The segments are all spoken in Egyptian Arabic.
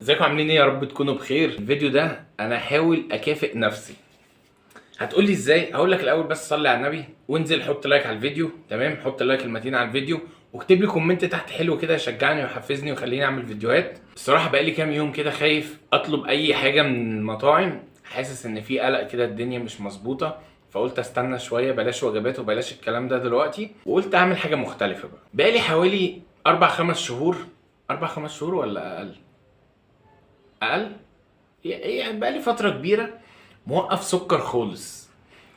ازيكم عاملين ايه؟ يا رب تكونوا بخير. الفيديو ده انا هحاول اكافئ نفسي. هتقولي ازاي؟ هقول لك الاول، بس صلي على النبي وانزل حط like على الفيديو، تمام؟ حط like المتين على الفيديو واكتب لي comment تحت حلو كده يشجعني ويحفزني ويخليني اعمل فيديوهات. الصراحة بقالي كام يوم كده خايف اطلب اي حاجة من المطاعم، حاسس ان في قلق كده، الدنيا مش مظبوطة، فقلت استنى شوية، بلاش وجبات وبلاش الكلام ده دلوقتي، وقلت اعمل حاجة مختلفة بقى. بقالي حوالي 4 5 شهور، 4 5 شهور ولا اقل؟ اقل يعني بقالي فترة كبيرة موقف سكر خالص،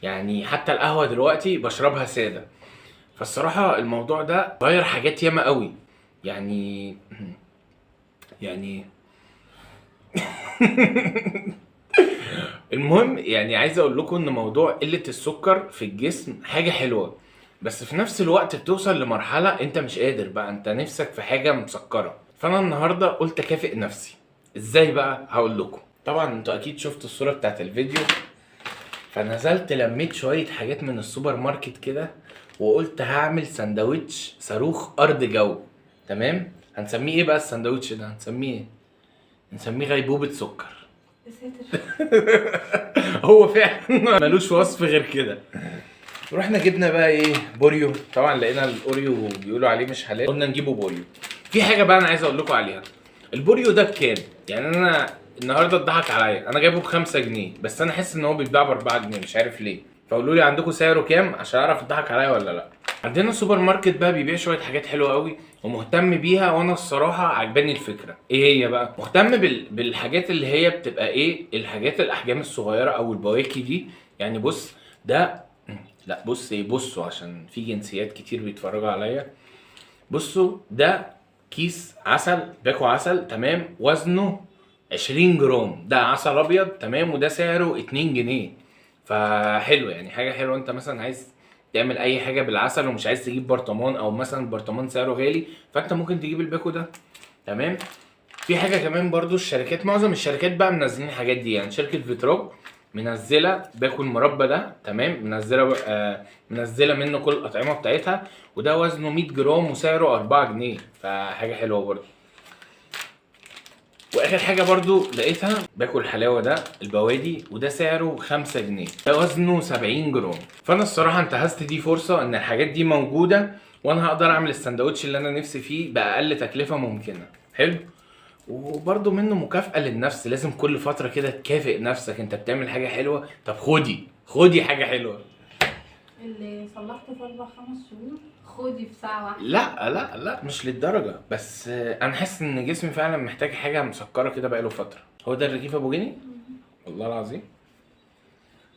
يعني حتى القهوة دلوقتي بشربها ساده. فالصراحه الموضوع ده غير حاجات ياما قوي، يعني المهم يعني عايز اقول لكم ان موضوع قلة السكر في الجسم حاجة حلوة، بس في نفس الوقت بتوصل لمرحلة انت مش قادر بقى، انت نفسك في حاجة مسكرة. فانا النهاردة قلت اكافئ نفسي. ازاي بقى؟ هقول لكم. طبعا انتوا اكيد شفتوا الصورة بتاعت الفيديو، فنزلت لميت شوية حاجات من السوبر ماركت كده، وقلت هعمل سندوتش صاروخ ارض جو. تمام؟ هنسميه ايه بقى السندوتش ده؟ هنسميه ايه؟ نسميه غيبوبة سكر. يا ساتر. هو فعلا ملوش وصف غير كده. رحنا جبنا بقى ايه؟ بوريو. طبعا لقينا الاوريو بيقولوا عليه مش حلال، قلنا نجيبه بوريو. في حاجة بقى انا عايز اقول لكم عليها، البوريو ده بكام؟ يعني انا النهارده اتضحك عليا، انا جايبه ب 5 جنيه، بس انا حاسس ان هو بيتباع ب 4 جنيه، مش عارف ليه. فقولوا لي عندكم سعره كام عشان اعرف اتضحك عليا ولا لا. عندنا سوبر ماركت بقى بيبيع شوية حاجات حلوة قوي ومهتم بيها، وانا الصراحة عجباني الفكرة. ايه هي بقى؟ مهتم بالحاجات اللي هي بتبقى ايه، الحاجات الاحجام الصغيرة او البواكي دي. يعني بص ده، لا بص ايه، بصوا عشان في جنسيات كتير بيتفرجوا عليا. بصوا ده كيس عسل، باكو عسل، تمام؟ وزنه 20 جرام، ده عسل ابيض، تمام؟ وده سعره 2 جنيه. فحلو يعني، حاجة حلوة. انت مثلا عايز تعمل اي حاجة بالعسل ومش عايز تجيب برطمان، او مثلا البرطمان سعره غالي، فانت ممكن تجيب الباكو ده، تمام؟ في حاجة كمان برضو، الشركات، معظم الشركات بقى منزلين الحاجات دي. يعني شركة فيتراج منزله باكو المربى ده، تمام؟ منزله منه كل الاطعمة بتاعتها، وده وزنه 100 جرام وسعره 4 جنيه، فحاجه حلوة برضو. واخر حاجة برضو لقيتها باكو الحلاوة ده البوادي، وده سعره 5 جنيه، ده وزنه 70 جرام. فانا الصراحة انتهزت دي فرصة ان الحاجات دي موجودة، وانا هقدر اعمل السندوتش اللي انا نفسي فيه باقل تكلفة ممكنة. حلو، وبرضو منه مكافأة للنفس. لازم كل فترة كده تكافئ نفسك، انت بتعمل حاجة حلوة، طب خدي حاجة حلوة. اللي صلحته في 4 5 شهور خدي في ساعة واحدة. لا لا لا، مش للدرجة، بس انا حاسس ان جسمي فعلا محتاج حاجة مسكرة كده بقاله فترة. هو ده الرغيف ابو جنيه؟ والله العظيم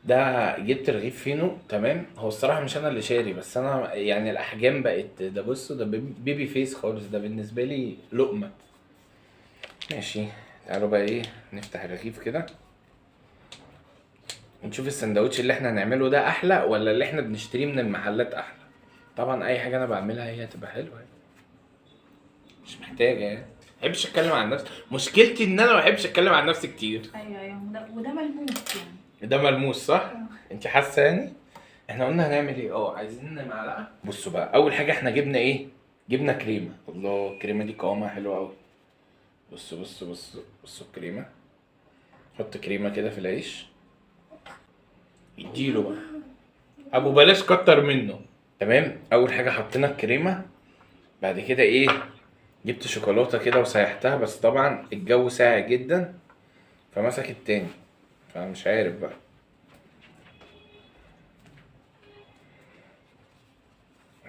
ده جبت رغيف فينو، تمام؟ هو الصراحة مش انا اللي شاري، بس انا يعني الاحجام بقت ده، بصوا ده baby face خالص، ده بالنسبة لي لقمة. ماشي، تعالوا بقى ايه، نفتح الرغيف كده ونشوف السندوتش اللي احنا هنعمله ده احلى ولا اللي احنا بنشتريه من المحلات احلى. طبعا اي حاجة انا بعملها هي هتبقى حلوة يعني، مش محتاجه. يعني ما بحبش اتكلم عن نفسي، مشكلتي ان انا ما بحبش اتكلم عن نفسي كتير. ايوه ايوه، وده ملموس يعني. ده ملموس صح؟ انت حاسه يعني؟ احنا قلنا هنعمل ايه؟ عايزين معلقه. بصوا بقى، اول حاجة احنا جبنا ايه؟ جبنا كريمة. الله، الكريمة دي قوامها حلو قوي. بصوا بصوا بصوا بصوا الكريمة، حط كريمة كده في العيش، اديله بقى ابو بلاش كتر منه. تمام، اول حاجة حطينا الكريمة. بعد كده ايه، جبت شوكولاتة كده وسيحتها، بس طبعا الجو ساقع جدا فمسكت تاني، فمش عارف بقى.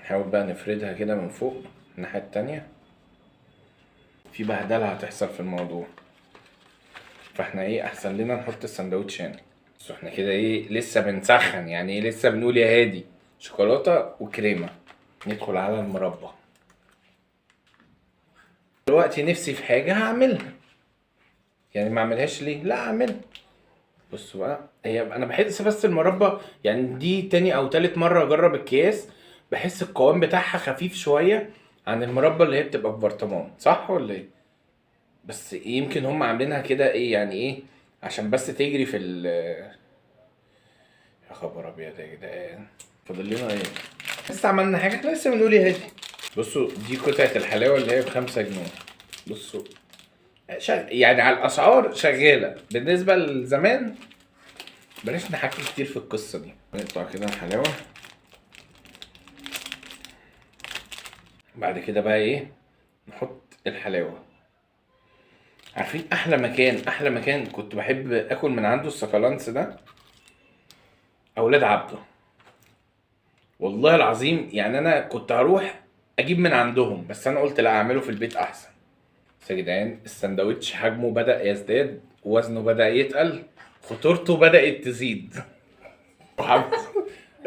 نحاول بقى نفردها كده من فوق الناحية التانية. في بهدلة هتحصل في الموضوع، فاحنا ايه احسن لنا نحط السندوتش هنا. بس احنا كده ايه، لسه بنسخن، يعني ايه لسه بنقول يا هادي. شوكولاتة وكريمة. ندخل على المربى. دلوقتي نفسي في حاجة هعملها، يعني ما اعملهاش ليه؟ لا اعملها. بصوا بقى، هي انا بحس بس المربى يعني دي تاني او تالت مرة اجرب الكياس، بحس القوام بتاعها خفيف شوية عن المربى اللي هي بتبقى في برطمان، صح ولا ايه؟ بس يمكن هم عاملينها كده ايه يعني ايه، عشان بس تجري في ال، يا خبر ابيض يا جدعان. فاضل لنا ايه؟ لسه عملنا حاجة، احنا لسه بنقول يا هادي. بصوا دي قطعه الحلاوة اللي هي ب5 جنيه. بصوا يعني على الاسعار شغالة بالنسبة لزمان. بلاش نحكي كتير في القصة دي. نقطع كده الحلاوة. بعد كده بقى ايه، نحط الحلاوة. عارفين احلى مكان، احلى مكان كنت بحب اكل من عنده السكالانس ده؟ اولاد عبده. والله العظيم يعني انا كنت هروح اجيب من عندهم، بس انا قلت لا اعمله في البيت احسن. بس يا جدعان السندوتش حجمه بدأ يزداد، وزنه بدأ يتقل، خطورته بدأت تزيد.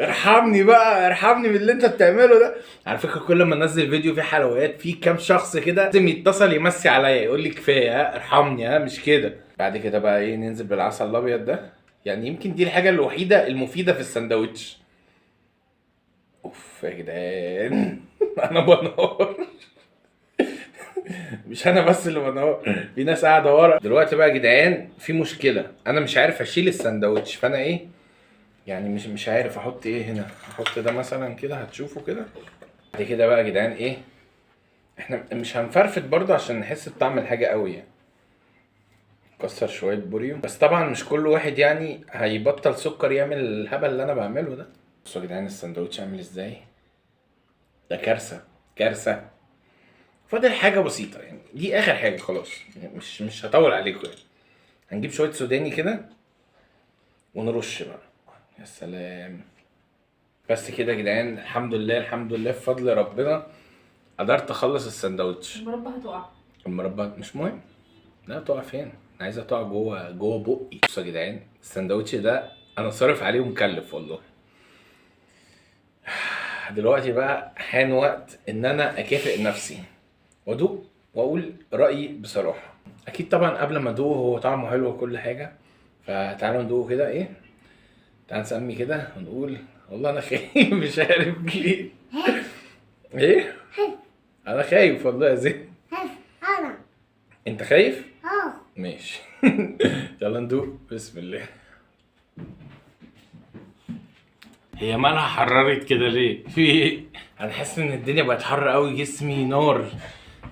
ارحمني بقى، ارحمني من اللي انت بتعمله ده. على فكرة كل ما انزل فيديو فيه حلويات في كام شخص كده لازم يتصل يمسي عليا يقول لي كفاية، ها ارحمني، ها مش كده. بعد كده بقى ايه، ننزل بالعسل الابيض ده. يعني يمكن دي الحاجة الوحيدة المفيدة في السندوتش. اوف يا جدعان انا بنهار. مش انا بس اللي بنهار، في ناس قاعدة ورا. دلوقتي بقى يا جدعان في مشكلة، انا مش عارف اشيل السندوتش، فانا ايه يعني مش عارف احط ايه هنا. احط ده مثلا كده، هتشوفوا كده. بعد كده بقى يا جدعان ايه، احنا مش هنفرفت برضه عشان نحس بطعم الحاجة قوي يعني. نكسر شوية بوريو، بس طبعا مش كل واحد يعني هيبطل سكر يعمل الهبل اللي انا بعمله ده. بصوا يا جدعان السندوتش عامل ازاي، ده كارثة كارثة. فاضل حاجة بسيطة يعني، دي اخر حاجة خلاص، يعني مش هطول عليكم يعني. هنجيب شوية سوداني كده ونرش بقى. يا سلام. بس كده يا جدعان، الحمد لله الحمد لله بفضل ربنا قدرت اخلص السندوتش. المربى هتقع. المربى مش مهم، لا تقع فين؟ انا عايزها تقع جوه بقي. بصوا يا جدعان السندوتش ده انا صارف عليه ومكلف والله. دلوقتي بقى حان وقت ان انا اكافئ نفسي وادوق واقول رايي بصراحة. اكيد طبعا قبل ما ادوقه هو طعمه حلو وكل حاجة، فتعالوا ندوقه كده. ايه، تعالوا نسمي كده ونقول والله انا خايف مش عارف ليه. ايه؟ انا خايف والله يا زين. انا انت خايف؟ اه ماشي. يلا ندوق، بسم الله. هي مالها حررت كده ليه؟ في ايه؟ انا حاسس ان الدنيا بقت حر قوي، جسمي نار.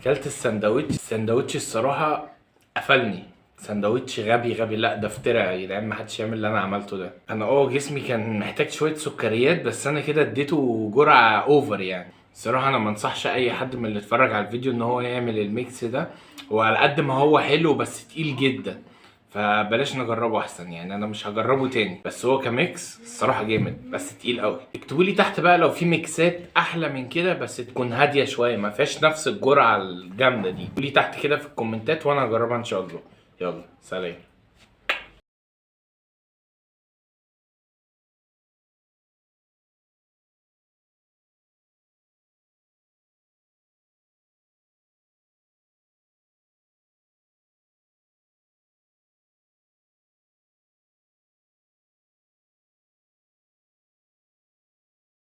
كلت السندوتش، السندوتش الصراحة قفلني. سندوتش غبي غبي، لا ده افترا يا جدعان، ما حدش يعمل اللي انا عملته ده. انا جسمي كان محتاج شوية سكريات، بس انا كده اديته جرعة over يعني. الصراحة انا ما انصحش اي حد من اللي اتفرج على الفيديو ان هو يعمل ال mix ده، هو على قد ما هو حلو بس تقيل جدا، فبلاش نجربه احسن يعني. انا مش هجربه تاني، بس هو ك mix الصراحة جامد بس تقيل قوي. اكتبوا لي تحت بقى لو في ميكسات احلى من كده بس تكون هادية شوية، ما فيهاش نفس الجرعة الجامدة دي. اكتبوا لي تحت كده في الكومنتات وانا هجربها ان شاء الله. يلا سلام.